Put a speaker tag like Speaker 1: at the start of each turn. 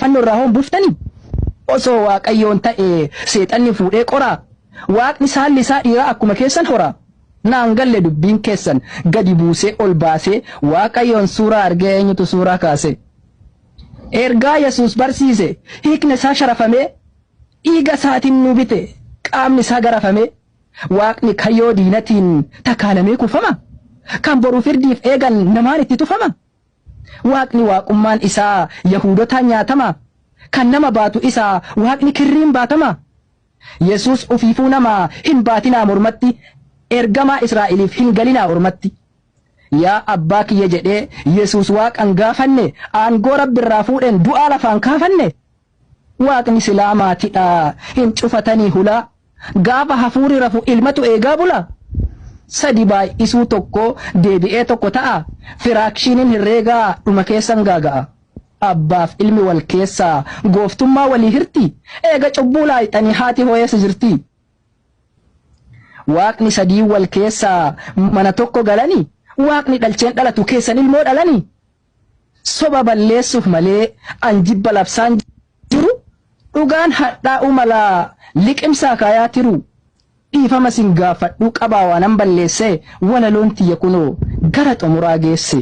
Speaker 1: Fannoo irraa hoo hin buuftanii? Osoo Waaqayyoon ta'ee seexanni fuudhee qoraa? Waaqni saalli isaa dhiiraa akkuma keessan horaa? Naan galle dubbiin keessan gadi buusee ol baasee Waaqayyoon suuraa argee eenyutu suuraa kaase? Ergaa Yesuus barsiise hiikni isaa sharafamee dhiiga isaatiin nu bite qaamni isaa garafamee Waaqni kayyoo diinatiin takaalamee kufama? Kan boru firdiif eegan namaan itti tufama? Waaqni waaqummaan isaa Yahuudotaan nyaatama? Kan nama baatu isa Waaqni kirriin baatama? Yesuus ufiifuu nama hin baatinaa mormatti, ergamaa Israa'eliif hin galinaa ormatti. Yaa abbaa kiyya jedhee Yesuus Waaqan gaafanne, aangoo Rabbirraa fuudheen du'aa lafaan kaafanne? Waaqni silaa maatidha hin cufatanii hulaa, gaafa hafuuri rafu ilmatu eegaa bula? Sadi baay'isuu tokko deebi'ee tokko ta'a, firaakshiiniin herreegaa dhuma keessan gaaga'a. Abbaaf ilmi wal keessaa gooftummaa walii hirti, eega cubbuu laayxanii haati hoo eessa jirti? Waaqni sadiin wal keessaa mana tokko galani, Waaqni dhalcheen dhalatu keessan ilmoo dhalani? Soba balleessuuf malee an jibba labsaan jiru, dhugaan hadhaa'uu mala liqimsaa kaayaa tiru. Dhiifama sin gaafadhuu qabaa waanan balleesse, walaloon tiyya kunoo gara xumuraa geesse.